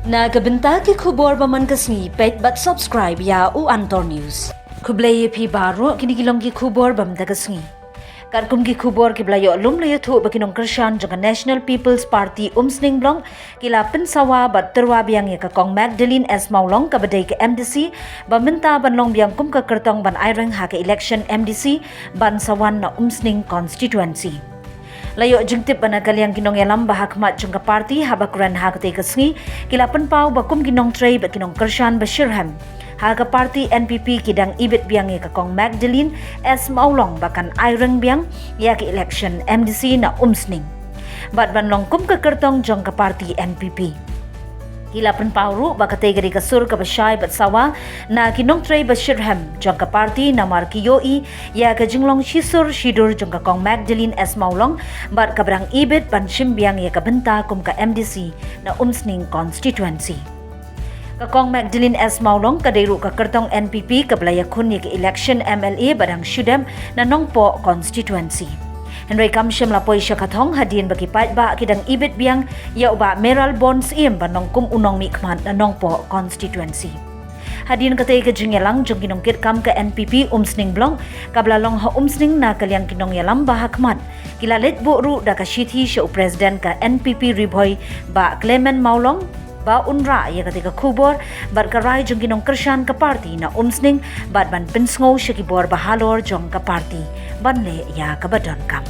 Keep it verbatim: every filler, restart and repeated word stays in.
Na ka bynta ki khubor ba man ka sngi, peit bad subscribe ïa u Antor News. Khublei ïa phi baroh, kine ki long ki khubor ba man ka sngi. Katkum ki khubor kiba la ïoh lum la ïathuh ba ki nongkyrshan jong ka National People's Party Umsning Block ki la pynsawa bad tyrwa biang ïa ka Kong Magdalene S Mawlong kaba dei ka M D C ba mynta ban long biang kum ka kyrtong ban aireng ha ka election M D C ban sa wan na Umsning constituency. La ïoh jingtip ba na ka liang ki nongïalam ba ha khmat jong ka party haba kren ha katei ka sngi ki la pynpaw ba kum ki nongtrei bad ki nongkyrshan ba shitrhem ha ka party N P P ki dang ibit biang ïa ka Kong Magdalene S Mawlong ba kan aireng biang ïa ka election M D C na Umsning bad ban long kum ka kyrtong jong ka party N P P. Ki la pynpaw ruh ba katei ka dei ka sur kaba shai bad sawa na ki nongtrei ba shitrhem jong ka party namar ki ïohi ïa ka jinglong shisur shidur jong ka Kong Magdalene S Mawlong bad kaba dang ibit ban shim biang ïa ka bynta kum ka M D C na Umsning constituency. Ka Kong Magdalene S Mawlong ka dei ruh ka kyrtong N P P kaba la ïakhun ïa ka election M L A ba dang shu dep na Nongpoh constituency. Hynrei kam shym la poi sha ka thong hadien ba ki paidbah ki dang ibit biang ïa u Bah Mayralborn Syiem ban long kum u nongmihkhmat na Nongpoh constituency. Hadien katei ka jingïalang jong ki nongkitkam ka N P P Umsning Block kaba la long ha Umsning na ka liang ki nongïalam ba ha khmat ki la leit buh ruh da ka shithi sha u President ka N P P Ri Bhoi Bah Clement Mawlong ba un rah ïa katei ka khubor bad ka rai jong ki nongkyrshan ka party na Umsning bad ban pynsngew sha ki bor ba halor jong ka party ban leh ïa kaba donkam.